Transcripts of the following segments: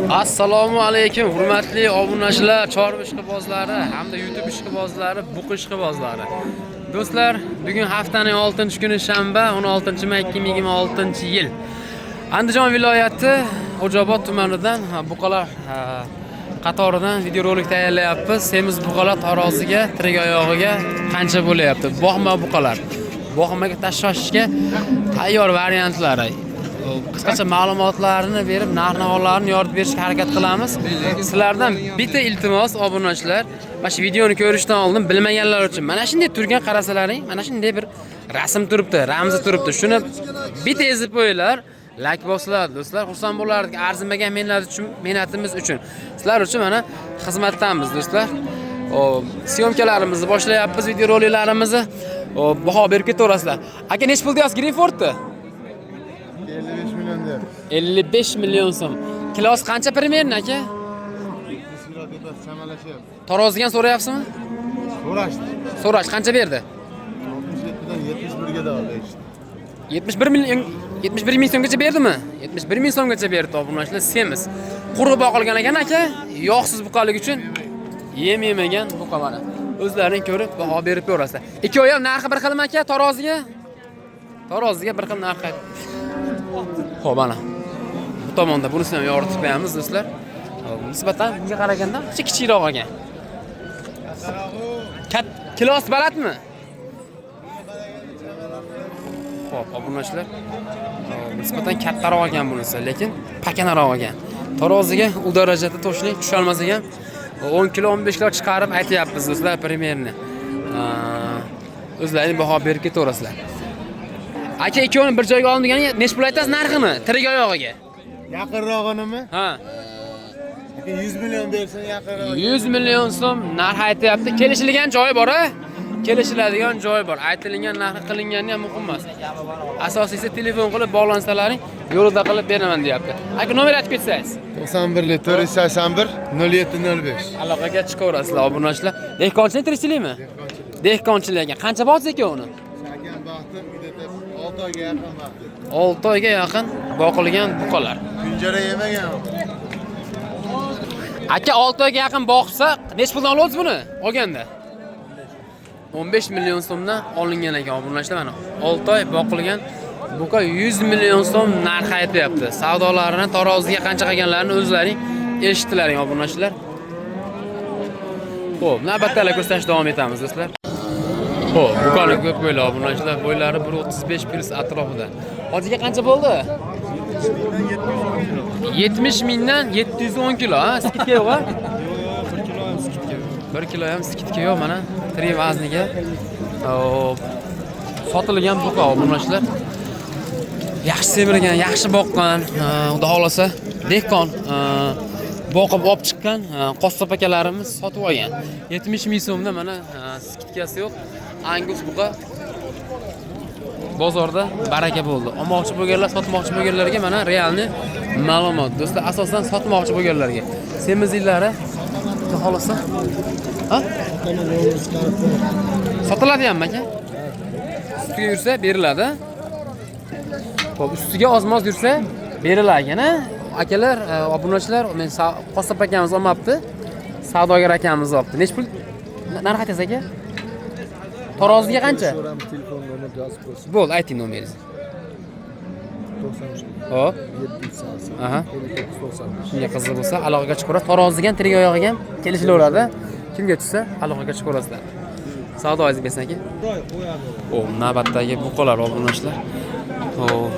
Assalomu alaykum hurmatli obunachilar, chorva ishqibozlari hamda YouTube ishqibozlari, buqi ishqibozlari. Do'stlar, bugun haftaning 6-kuni shanba, 16-may 2026-yil. Andijon viloyati Xo'jaobod tumanidan buqalar qatoridan videorolik tayyorlayapmiz. Semiz buqalar taroziga, tirik oyog'iga qancha bo'lyapti? Boqma buqalar. Boqmaga tashlashga tayyor variantlari. Qisqacha ma'lumotlarni berib, narx-navolarni yoritib berishga harakat qilamiz. Sizlardan bitta iltimos, obunachilar, mana shu videoni ko'rishdan oldin bilmaganlar uchun mana shunday turgan qarasalaring, mana shunday bir rasm turibdi, ramzi turibdi. Shuni bitta ezib qo'yinglar. Like bosinglar, do'stlar, xursand bo'lardik. Arzimagan mehnat uchun, mehnatimiz uchun. Sizlar uchun mana xizmatdamiz, do'stlar. Xo'p, syomkalarimizni boshlayapmiz, videoroliklarimizni. Xo'p, baho berib ketaverasizlar. Aka, nechi pul deyapsiz Greenfordni? 55 million deyapti. 55 million so'm. Kilosi qancha примерно, aka? 100 kilo tepasi chamalashyapti. Taroziga ham so'rayapsizmi? So'rashdi. So'rash qancha berdi? 67 dan 71 ga berishdi. 71 million, 71 ming so'mgacha berdimi? 71 ming so'mgacha berdi, obunachilar, semiz. Quruq boqilgan ekan, aka, yog'siz buqalik uchun yem yemagan buqa mana. O'zlaring ko'rib baho berib ko'rasizlar. Ikkovi ham narxi bir xilmi, aka, taroziga? Taroziga bir xil narx. Xo'p, mana. Bu tomonda bunisini ham yoritib qo'yamiz, do'stlar. Xo'p, nisbatan bunga qaraganda ancha kichikroq ekan. Kat kilosi balandmi? Xo'p, obunachilar, nisbatan kattaroq ekan bunisi, lekin pakanaroq ekan. Taroziga u darajada toshlik tusholmas ekan. 10 kilo, 15 kilo chiqarib aytyapmiz, do'stlar, примерно. O'zlaring baho berib ketaverasizlar. Aka, ikkovini bir joyga oldim degani nechi pul aytasiz narxini? Tirik oyog'iga. Yaqinrog'inimi? Ha. Aka, 100 million bersin yaqinrog'i. 100 million so'm narx aytyapti. Kelishilgan joyi bor, a? Kelishiladigan joyi bor. Aytilgan narxi qilingani ham muhim emas. Asosiysi telefon qilib bog'lansalaring, yo'lida qilib beraman deyapti. Aka, nomer aytib ketsangiz. 91 481 0705. Aloqaga chiqaverasizlar, obunachilar. Dehqonchilik, tirikchilikmi? Dehqonchilik ekan. Qancha boqsiz aka uni? Akam baxti где-то 6 oyga yaqin vaqt. 6 oyga yaqin boqilgan buqalar. Kunjara yemagan. Aka, 6 oyga yaqin boqsa, nechi puldan olyapsiz buni? Olganda. 15 million so'mdan olingan ekan, obunachilar, mana. 6 oy boqilgan buqa 100 million so'm narx aytyapti. Savdolarini taroziga qancha qilganlarini o'zlaring eshitdilaring, obunachilar. Xo'p, navbatdagi ko'rsatishda davom etamiz, do'stlar. Xo'p, buqani ko'p bo'ylar, obunachilar, bo'ylari 1.35 plus atrofida. Hojiga qancha bo'ldi? 70 mingdan 710 kilo, ha? Скидка yo'q, ha? Yo'q, 1 kilo ham скидка yo'q. 1 kilo ham скидка yo'q, mana tirik vazniga. Xo'p. Sotilgan buqa, obunachilar. Yaxshi semirgan, yaxshi boqqan, xudo xolasa dehqon boqib olib chiqqan qassob akalarimiz sotib olgan. 70 ming so'mda mana, скидка si yo'q. Angus buqa bozorda baraka bo'ldi. Olmoqchi bo'lganlar, sotmoqchi bo'lganlarga mana реальный ma'lumot. Do'stlar, asosan sotmoqchi bo'lganlarga. Semizliklari xudo xolasa. Ha? Sotiladi hammi, aka? Ustiga yursa beriladi. Xo'p, ustiga ozmoz yursa berilar ekan, a? Akalar, obunachilar, men qassob akamiz olmabdi. Savdogar akamiz olibdi. Nechi pul narx aytasiz, aka? Taroziga qancha? Telefon nomer yozib qo'ysin. Bo'ldi, ayting nomeringizni. 93 Xo'p. 780 Aha. 59 95. Kimga qiziq bo'lsa, aloqaga chiqaveradi. Taroziga ham, tirik oyog'iga ham kelishilaveradi. Kimga tushsa, aloqaga chiqaverasizlar. Savdoyingiz bersin, aka. O, navbatdagi buqalar, obunachilar. Xo'p.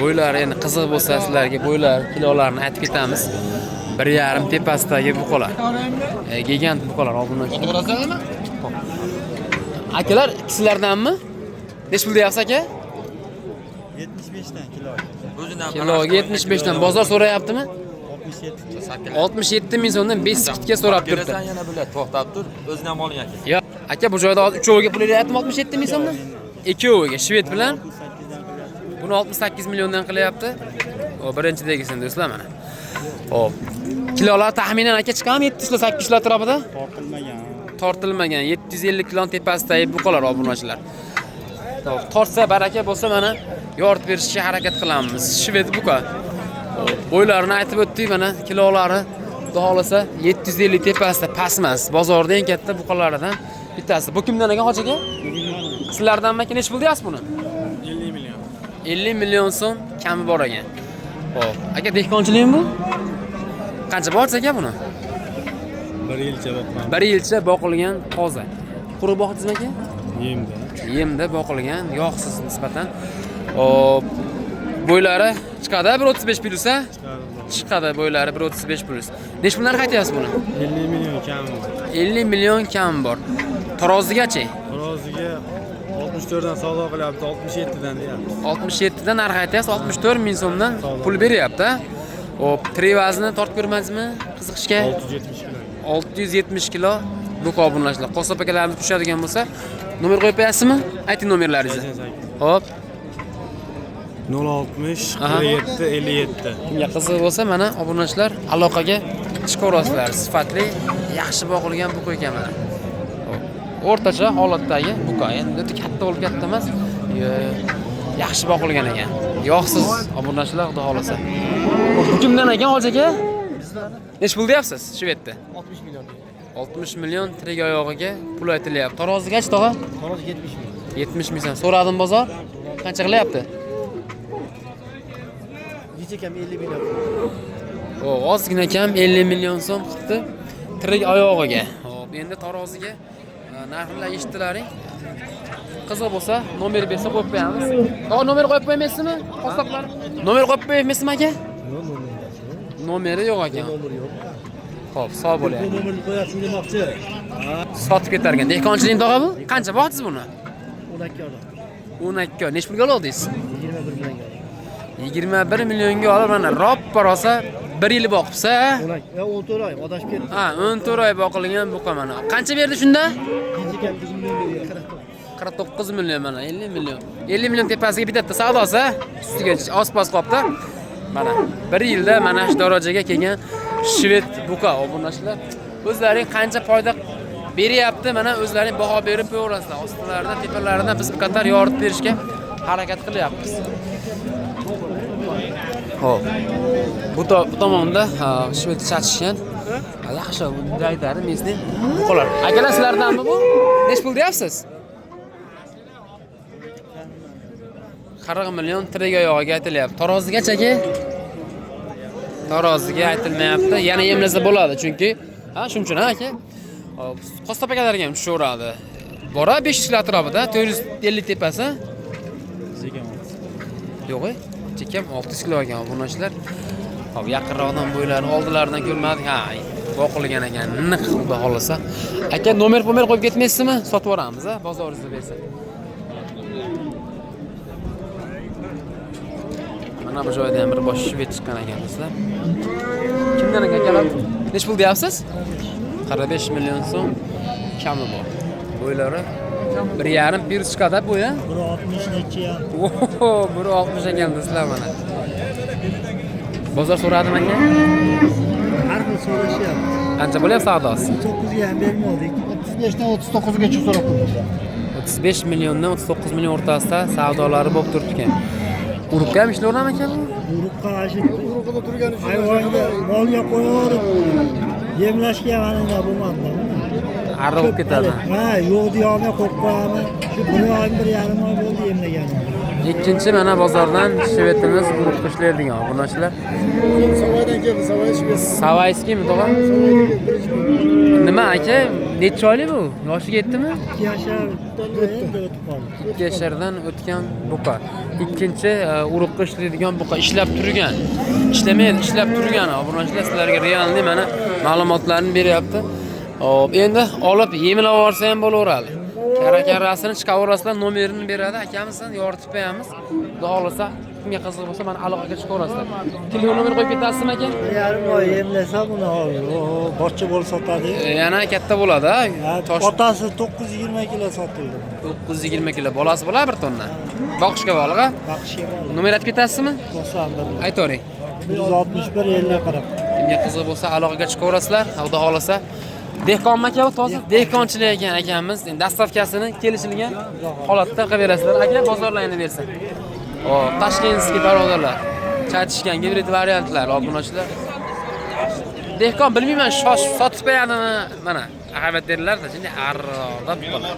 Bo'ylari endi qiziq bo'lsa sizlarga bo'ylar, kilolarini aytib ketamiz. 1,5 tepasidagi buqalar. Gigant buqalar, obunachilar. Xo'p. Akalar, sizlardanmi? Nechi pul deyapsiz, aka? 75 dan kilo. Kiloga 75 dan bozor so'rayaptimi? 67. 67 ming so'mdan 5 скидка so'rab turibdi. Kelasan yana bular to'xtab tur, o'zini ham oling, aka. Yo, aka, bu joyda hozir uchoviga pul beryaptimi 67 ming so'mdan? Ikkoviga shved bilan 68 dan qilyapti. Buni 68 milliondan qilyapti. O, birinchi degisin, do'stlar, mana. Xo'p. Kilolar taxminan, aka, chiqadimi 700 kilo, 800 kilo atrofida? Tortilmagan. Tortilmagan 750 kilo tepasidagi buqalar, obunachilar. Xo'p, tortsa baraka bo'lsa, mana yoritib berishga harakat qilamiz. Shved buqa. Bo'ylarini aytib o'tdik, mana kilolari xudo xohlasa 750 tepasida past emas. Bozorda eng katta buqalardan bittasi. Bu kimdan ekan hoji aka? Sizlardanmi aka? Necha pul deyapsiz buni? 50 million. 50 million so'm kami bor ekan. Xo'p, aka dehqonchilikmi bu? Qancha borsiz aka buni? Bir yilcha boqman. Bir yilcha boqilgan toza. Quruq boqdingizmi aka? Yemda. Yemda boqilgan, yog'siz nisbatan. Hop, bo'ylari chiqadi 1.35 plus a? Chiqadi bo'ylari 1.35 plus. Necha pul narx aytyapsiz buni? 50 million kami. 50 million kam bor. Tarozigachi? Taroziga 64 dan savdo qilyapti, 67 dan deyapti. 67 dan narx aytyapsiz, 64 ming so'mdan pul beryapti. a? Hop, tirik vaznini tortib ko'rmadingizmi? Qiziqishga? 670 kilo. 670 kilo buqa obunachilar. Qassob akalarimiz tushadigan bo'lsa, nomer qo'yib qo'yasizmi? Ayting nomerlaringizni. 88. Hop, 060 Aha. 47 57. kimga qiziq bo'lsa, mana obunachilar aloqaga chiqaverasizlar. Sifatli, yaxshi boqilgan buqa ekan mana. Hop. O'rtacha holatdagi buqa, endi o'ta katta bo'lib katta emas, yaxshi boqilgan ekan. Yog'siz obunachilar, xudo xolasa. Bu kimdan ekan hoji aka? Necha pul deyapsiz Shvedda? 60 million. 60 million tirik oyog'iga pul aytilyapti. Tarozigachi tog'a? Tarozi 70 million. 70 ming so'm. So'radim bozor. Qancha qilyapti? Necha kam 50 million. O, ozgina kam 50 million so'm qilibdi tirik oyog'iga. Xo'p, endi taroziga narxlar eshitdilaring. Qiziq bo'lsa, nomer bersa qo'yib qo'yamiz. Tog'a nomer qo'yib qo'ymaysizmi? Qassoblar. Nomer qo'yib qo'ymaysizmi aka? Yo'q, nomer. Nomeri yo'q ekan. Nomer yo'q. Xo'p, sog' bo'ling. Bu nomerni qo'yasiz demoqchi. Sotib ketar ekan. Dehqonchilik tog'a bu? Qancha boqdingiz buni? 12 oldim. 12. Necha pulga oldingiz? 21 millionga. 21 millionga olib mana roppa rosa 1 yil boqibsa, 12, ya 14 oy adashib ketdi. ha, 14 oy boqilgan buqa mana. Qancha berdi shunda? Necha kam 100 million berdi. 49 million mana, 50 million. 50 million tepasiga bitadi savdosi, ustiga oz-poz qolibdi. Mana 1 yilda mana shu darajaga kelgan shved buqa obunachilar. O'zlaring qancha foyda beryapti, mana o'zlaring baho berib qo'yaverasizlar. Ostilaridan, tepalaridan biz bu qator yoritib berishga harakat qilyapmiz. Xo'p. Bu tomonda shved chatishgan. Yaxshi, bu daytari mesni buqalar. Akalar sizlardanmi bu? Necha pul deyapsiz? 40 million tirik oyog'iga aytilyapti. Tarozigacha aka? Taroziga aytilmayapti. Yana yemlasa bo'ladi, chunki ha, shuning uchun ha aka. Hop, qassob akalarga ham tushaveradi. Bora 500 kilo atrofida, 450 tepasi. Yo'q, chekam 600 kilo ekan obunachilar. Hop, yaqinroqdan bo'ylarini oldilaridan ko'rmadik. Ha, boqilgan ekan, niq xudo xolasa. Aka, nomer qo'yib ketmaysizmi? Sotib yuboramiz, ha, bozoringizda bersa. Mana bu joyda ham bir bosh shved chiqqan ekan do'stlar. Kimdan ekan akalar? Necha pul deyapsiz? 45 million so'm kami bor. Bo'ylari 1.5 bir chiqadi bu ya. 1.60 necha ham. Oho, 1.60 ekan do'stlar mana. Bozor so'radimi aka? Har xil so'rashyapti. Qancha bo'lyapti savdosi? 9 ga ham bermadik. 35 dan 39 gacha so'rab qo'ydi. 35 milliondan 39 million o'rtasida savdolari bo'lib turibdi ekan. Urug'ga ham ishlayveradimi aka bu? Urug'qa shu Urug'ida turgani uchun hayvonga molga qo'yaverib yemlashga ham ana bo'lmadi. Arra bo'lib ketadi. Ha, yo'q deyolmay qo'yib qo'yaman. Shu bir oy, 1.5 oy bo'ldi yemlaganim. Ikkinchi mana bozordan shvedimiz urug'ga ishlaydigan obunachilar. Savoydan keldi, Savoy shved. Savayskiymi tog'a? Nima aka? Necha oylik bu? Yoshiga yetdimi? 2 yashar endi o'tib qoldi. 2 yashardan o'tgan buqa. Ikkinchi urug'ga ishlaydigan buqa ishlab turgan. Ishlamaydi, ishlab turgan. Obunachilar sizlarga realniy mana ma'lumotlarni beryapti. Hop, endi olib yemlab olsa ham bo'laveradi. Kara-karasini chiqaverasizlar, nomerini beradi, akamizdan yoritib qo'yamiz. Xudo xolasa, kimga qiziq bo'lsa mana aloqaga chiqaverasizlar. Telefon nomer qo'yib ketasizmi aka? 1.5 oy yemlasa buni boshqa bo'lib sotadi. Yana katta bo'ladi, ha? Tosh Otasi 920 kilo sotildi. 920 kilo bolasi bo'ladi bir tonna. Boqishga bog'liq, ha? Boqishga bog'liq. Nomer aytib ketasizmi? 91 Aytavering. 161 50 40. Kimga qiziq bo'lsa aloqaga chiqaverasizlar, xudo xolasa. Dehqonmi aka bu toza? Dehqonchilik ekan akamiz. Endi dastavkasini kelishilgan holatda qilib berasizlar. Aka bozorlaringni bersin. Xo'p, Toshkentskiy birodarlar. Chatishgan gibrid variantlar obunachilar. Dehqon bilmayman, shoshib sotib qo'yadimi? Mana ahamiyat berilarda, shunday arroqda buqalar.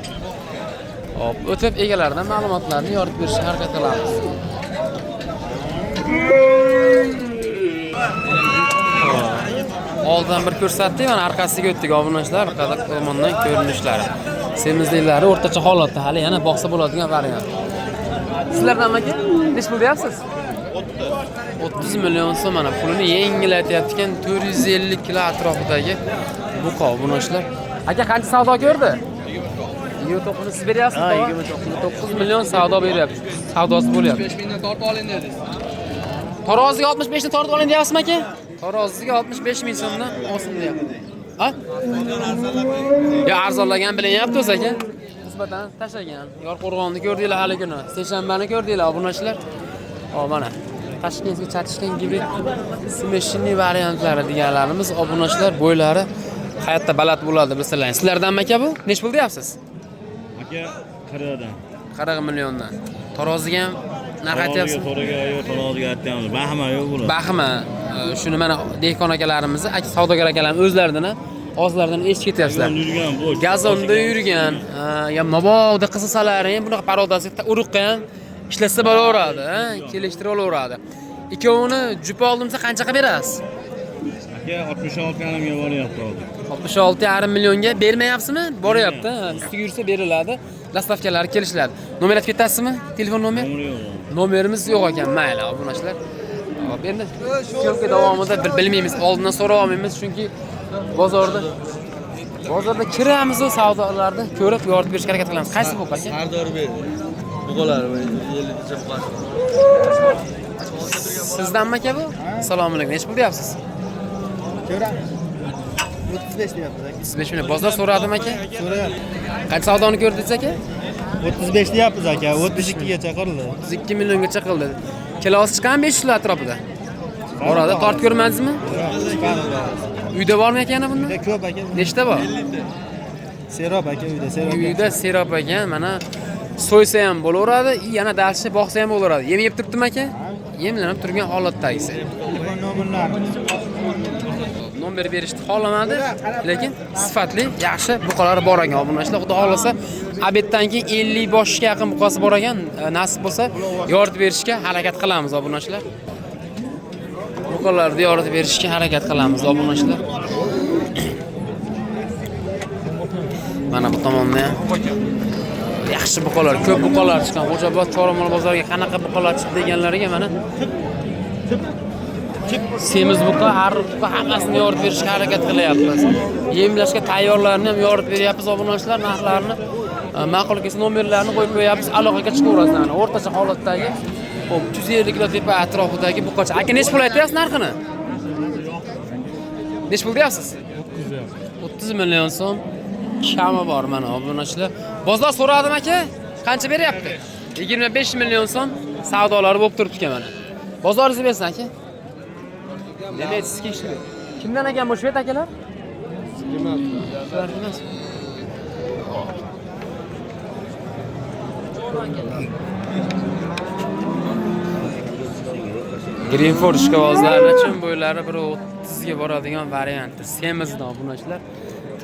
Hop, o'tib egalaridan ma'lumotlarni yoritib berishga harakat qilamiz. Oldin bir ko'rsatdik, mana orqasiga o'tdik obunachilar, orqada tomondan ko'rinishlari. Semizliklari o'rtacha holatda, hali yana boqsa bo'ladigan variant. Sizlardan aka, nech pul deyapsiz? 30 million so'm mana pulini yengil aytyapti ekan, 450 kilo atrofidagi buqa obunachilar. Aka qancha savdo ko'rdi? 29 siz beryapsizmi? Ha, 29 million savdo beryapti. Savdosi bo'lyapti. 65 mingdan tortib oling dedingiz. Taroziga 65 ni tortib oling deyapsizmi aka? Taroziga 65 ming so'mdan olsin deyapti. Ha? Ya arzonlagan bilinyapti o'zi aka. Nisbatan tashlagan. Yorqo'rg'onni ko'rdinglar hali kuni. Seshanbani ko'rdinglar obunachilar. Hop mana. Toshkentga chatishgan gibrid smeshniy variantlari deganlarimiz obunachilar bo'ylari hayotda baland bo'ladi bilsalaring. Sizlardanmi aka bu? Nech pul deyapsiz? Aka 40dan. 40 milliondan. Taroziga ham narx aytyapsizmi? To'g'riga yo'q, taroziga aytyapmiz. Bahma yo'q bular. Bahma, shuni mana dehqon akalarimizni, savdogar akalarimiz o'zlaridan og'izlaridan eshitib ketyapsizlar. Yurgan bo'sh. Gazonda yurgan, ya mabodo qilsalari ham bunaqa parodasi uruqqa ham ishlatsa bo'laveradi, kelishtirib olaveradi. Ikkovini jupa oldimsa qancha qilib berasiz? Aka 66,5 ga boryapti hozir. 66,5 millionga bermayapsizmi? Boryapti. Ustiga yursa beriladi. Dastavkalari kelishiladi. Nomer aytib ketasizmi? Telefon nomer? Nomeri yo'q. Nomerimiz yo'q ekan, mayli obunachilar. Hop, endi syomka davomida bilmaymiz, oldindan so'rab olmaymiz, chunki bozorda kiramiz va savdolarni ko'rib yoritib berishga harakat qilamiz. Qaysi bu aka? Sardorbek. Buqalar, 50 tacha buqasi. Sizdanmi aka bu? Assalomu alaykum. Necha pul deyapsiz? Ko'ramiz. 35 deyapti aka. 35 million. Bozor so'radimi aka? So'rayapti. Qancha savdoni ko'rdingiz aka? 35 deyapmiz aka, 32 gacha qildi. 32 milliongacha qildi. Kilosi chiqqan 500 kilo atrofida. Boradi, tortib ko'rmadingizmi? Uyda bormi aka yana bundan? Ko'p aka. Nechta bor? Serob aka uyda, serob. Uyda serob ekan, mana so'ysa ham bo'laveradi, yana dashi boqsa ham bo'laveradi. Yem yeb turibdimi aka? Yemlanib turgan holatdagisi. Telefon nomerlari. Nomer berishni xohlamadi, lekin sifatli, yaxshi buqalari bor ekan obunachilar. Xudo xohlasa, obeddan keyin 50 boshga yaqin buqasi bor ekan, nasib bo'lsa yoritib berishga harakat qilamiz obunachilar. Buqalarni yoritib berishga harakat qilamiz obunachilar. Mana bu tomonda ham yaxshi buqalar, ko'p buqalar chiqqan. Xo'jaobod Choromol bozoriga qanaqa buqalar chiqdi deganlariga mana semiz buqa, ariq buqa hammasini yoritib berishga harakat qilyapmiz. Yemlashga tayyorlarni ham yoritib beryapmiz obunachilar, narxlarini ma'qul kelsa nomerlarini qo'yib qo'yapmiz, aloqaga chiqaverasizlar. Mana o'rtacha holatdagi, hop, 350 kilo tepa atrofidagi buqacha. Aka nech pul aytyapsiz narxini? Nech pul deyapsiz? 30 million so'm kami bor mana obunachilar. Bozor so'radim aka, qancha beryapti? 25 million so'm savdolari bo'lib turibdi ekan mana. Bozoringizni bersin aka. Demak, sizga ishlaydi. Kimdan ekan bu shved akalar? Sizlarniki emas. Greenford ishqibozlari uchun bo'ylari 1.30 ga boradigan varianti. Semizdan obunachilar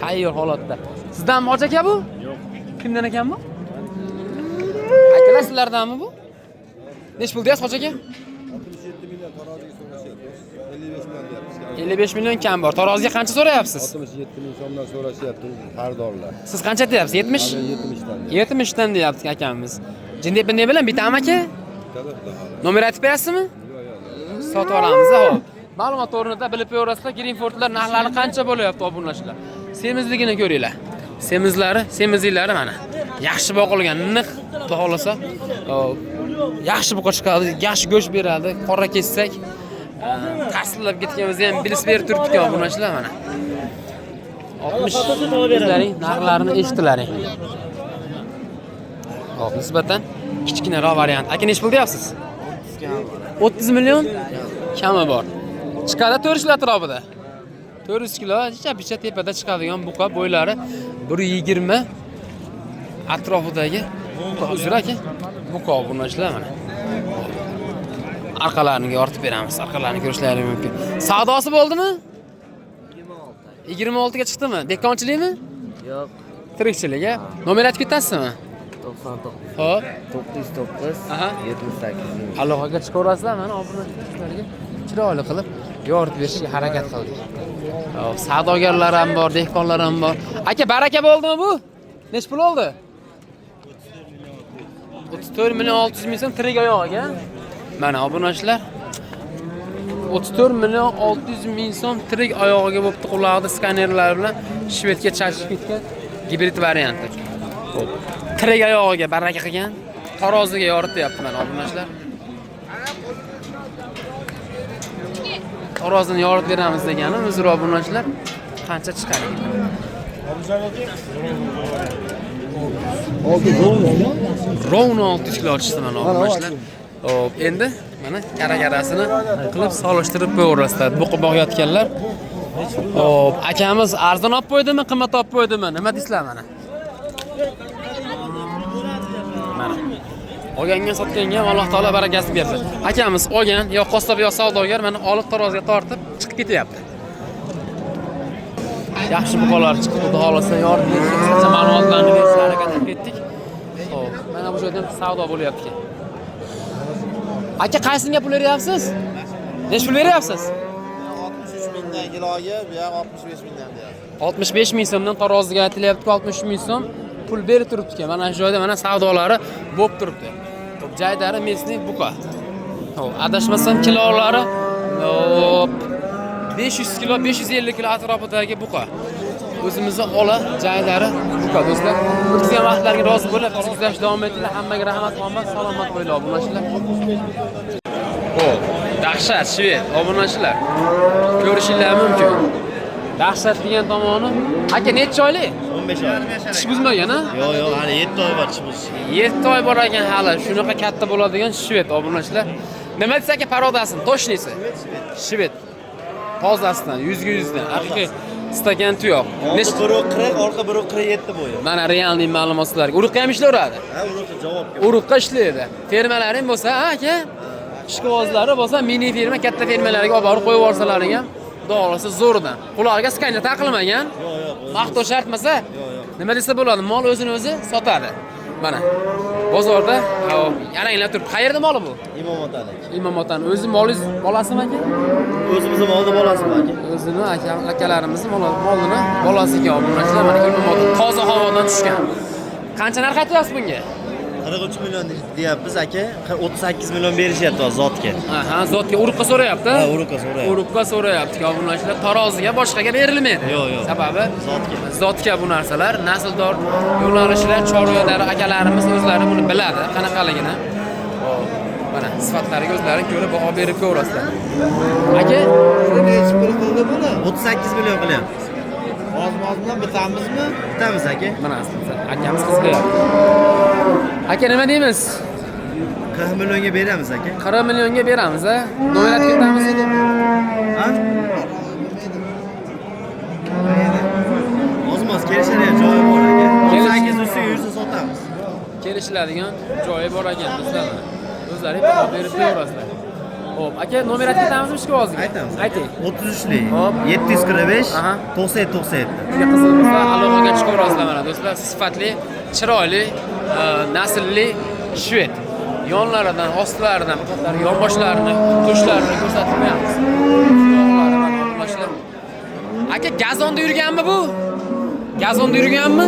tayyor holatda. Sizdanmi hoji aka bu? Yo'q. Kimdan ekan bu? Akalar sizlardanmi bu? Nech pul deyapsiz hoji aka? 67 million taroziga so'rashyapti. 55 million deyapmiz. 55 million kam bor. Taroziga qancha so'rayapsiz? 67 ming so'mdan so'rashyapti xaridorlar. Siz qancha deyapsiz? 70? 70 dan. 70 dan deyapti akamiz. Jindek ne bilan bitami aka? Nomer aytib berasizmi? Sotib olamiz, hop. Ma'lumot o'rnida bilib qo'yasizlar, Greenfordlar narxlari qancha bo'lyapti obunachilar. Semizligini ko'ringlar. Semizlari, semizliklari mana. Yaxshi boqilgan, niq xudo xolasa. Yaxshi buqa chiqadi, yaxshi go'sht beradi. Qora kessak, qarsillab ketganimizda ham bilib berib turibdi ekan obunachilar mana. 60 o'zlaring narxlarini eshitdilaring. Hop, nisbatan kichkinaroq variant. Aka nech pul deyapsiz? 30 million kami bor. Chiqadi 400 kilo atrofida. 400 kilo picha tepada chiqadigan buqa bo'ylari 1.20 atrofidagi buqa uzr aka. Buqa obunachilar mana. Orqalarini yoritib beramiz. Orqalarini ko'rishlari mumkin. Savdosi bo'ldimi? 26 ga chiqdimi? Dehqonchilikmi? Yo'q. Tirikchilik, a? Nomer aytib ketasizmi? 99. Xo'p. 909 Aha. 78. Aloqaga chiqaverasizlar, mana obunachilarga chiroyli qilib yoritib berishga harakat qildik. Xo'p, savdogarlar ham bor, dehqonlar ham bor. Aka, baraka bo'ldimi bu? Nech pul oldi? 34 million 600 ming so'm tirik oyog'iga. Mana obunachilar 34 million 600 ming so'm tirik oyog'iga bo'pti, qulog'ida skanerlar bilan shvedga chachib ketgan gibrid varianti. Xo'p, tirik oyog'iga baraka qilgan, taroziga yorityapti mana obunachilar. Tarozini yoritib beramiz degani uzr obunachilar qancha chiqar ekan? Rovno 600 kilo chiqdi mana obunachilar. Xo'p, endi mana kara-karasini qilib solishtirib qo'yaverasizlar. Buqib boqayotganlar. Xo'p, akamiz arzon olib qo'ydimi, qimmat olib qo'ydimi? Nima deysizlar mana? Mana. Olganga sotganga ham Alloh taolo barakasini bersin. Akamiz olgan, yo qassob yo savdogar mana olib taroziga tortib chiqib ketyapti. Yaxshi buqalar chiqdi, xudo xolasa yoritib berishga qisqacha ma'lumotlarni berishga harakat qilib ketdik. Xo'p, mana bu joyda ham savdo bo'lyapti. Aka, qaysiga pul beryapsiz? Nech pul beryapsiz? 63 mingdan kiloga, bu yoq 65 mingdan deyapti. 65 ming so'mdan taroziga aytilyapti, 63 ming so'm pul berib turibdi ekan. Mana shu joyda mana savdolari bo'lib turibdi. Xo'p, jaydari mesni buqa. Xo'p, adashmasam kilolari hop 500 kilo, 550 kilo atrofidagi buqa. O'zimizni ola jaydari buqa do'stlar. O'tkazgan vaqtlarga rozi bo'lib, kuzatishda davom etinglar. Hammaga rahmat, omad, salomat bo'linglar obunachilar. Xo'p, dahshat shved obunachilar. Ko'rishinglar mumkin. Dahshat degan tomoni. Aka, necha oylik? 15 oy. Tish buzmagan, ha? Yo'q, yo'q, hali 7 oy bor tish buzish. 7 oy bor ekan hali. Shunaqa katta bo'ladigan shved obunachilar. Nima desa aka parodasini, toshnisi? Shved. Tozasidan, 100 ga 100 dan. Haqiqiy stakan tuyoq. Oldi biri 40, orqa biri 47 bo'yi. Mana realniy ma'lumot sizlarga. Uruqqa ham ishlayveradi. Ha, uruqqa javob. Uruqqa ishlaydi. Fermalaring bo'lsa, ha aka, ishqibozlari bo'lsa, mini ferma, katta fermalarga olib borib qo'yib yuborsalaring ham, xudo xolasa zo'ridan. Qulog'iga skaner taqilmagan. Yo'q, yo'q. Maqtov shart emas-a? Nima desa bo'ladi, mol o'zini o'zi sotadi. Mana bozorda yaranglab turibdi. Qayerda moli bu? Imom otalik. Imom otani o'zi molingiz bolasimi aka? O'zimizni molni bolasimi aka? O'zini akalarimizni molini bolasi ekan obunachilar. Mana Imom ota toza havodan tushgan. Qancha narx aytyapsiz bunga? 43 million deyapmiz aka. 38 million berishyapti hozir zotga. Aha, zotga uruqqa so'rayapti. Ha, uruqqa so'rayapti. Uruqqa so'rayapti. Obunachilar taroziga boshqaga berilmaydi. Yo'q, yo'q. Sababi Zotga. Zotga bu narsalar nasldor yo'nalishlar, chorvador akalarimiz o'zlari buni biladi, qanaqaligini. Mana sifatlariga o'zlari ko'rib baho berib ko'rasizlar. Aka, Necha pul qildi buni? 38 million qilyapmiz. Hozir bilan bitamizmi? Bitamiz aka. Mana akamiz qiziqyapti. Aka, nima deymiz? 40 millionga beramiz aka. 40 millionga beramiz, a? Nomer aytib ketamiz. Ha? Ozmoz kelishadigan joyi bor aka. 38 ustiga yursa sotamiz. Kelishiladigan joyi bor ekan do'stlar. O'zlari baho berib qo'yaverasizlar. Xo'p, aka, nomer aytib ketamizmi ishqibozga? Aytamiz. Ayting. 33lik. Hop. 745 Aha. 97 97. Sizga qiziq bo'lsa, aloqaga chiqaverasizlar mana do'stlar. Sifatli, chiroyli, naslli shved. Yonlaridan, ostlaridan, yonboshlarini, to'shlarini ko'rsatib qo'yamiz. Aka, gazonda yurganmi bu? Gazonda yurganmi?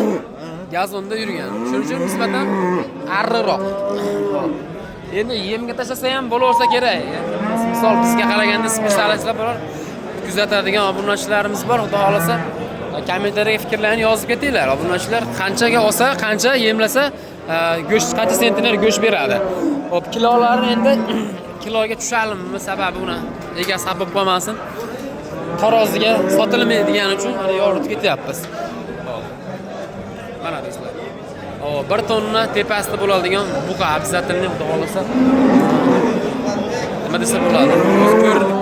Gazonda yurgan. Shuning uchun nisbatan arriroq. Xo'p. Endi yemga tashlasa ham bo'laversa kerak. Misol bizga qaraganda spetsialistlar bor, kuzatadigan obunachilarimiz bor. Xudo xolasa kommentariyaga fikrlarini yozib ketinglar. Obunachilar qanchaga olsa, qancha yemlasa, go'sht qancha sentner go'sht beradi. Xo'p, kilolarini endi kiloga tushalimmi, sababi uni egasi xafa bo'lib qolmasin. Taroziga sotilmaydigani uchun mana yoritib ketyapmiz. Xo'p. Mana do'stlar. 1 tonna tepasida bo'ladigan buqa обязательно xudo xolasa. Nima desa bo'ladi? O'z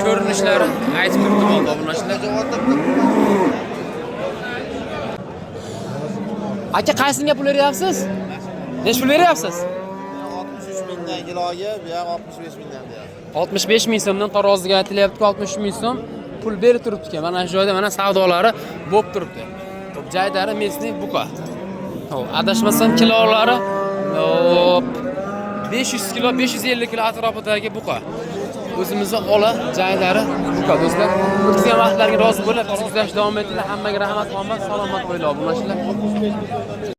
ko'rinishlari aytib turibdi molda obunachilar. Aka, qaysiga pul beryapsiz? Nech pul beryapsiz? 63 mingdan kiloga, bu yoq 65 mingdan deyapti. 65 ming so'mdan taroziga aytilyapti, 63 ming so'm pul berib turibdi ekan. Mana shu joyda mana savdolari bo'lib turibdi. Xo'p, jaydari mesni buqa. Xo'p, adashmasam kilolari, hop, 500 kilo, 550 kilo atrofidagi buqa. O'zimizni ola jaydari buqa do'stlar. O'tkazgan vaqtlaringga rozi bo'lib, bizni kuzatishda davom etinglar. Hammaga rahmat, omad, salomat bo'linglar obunachilar.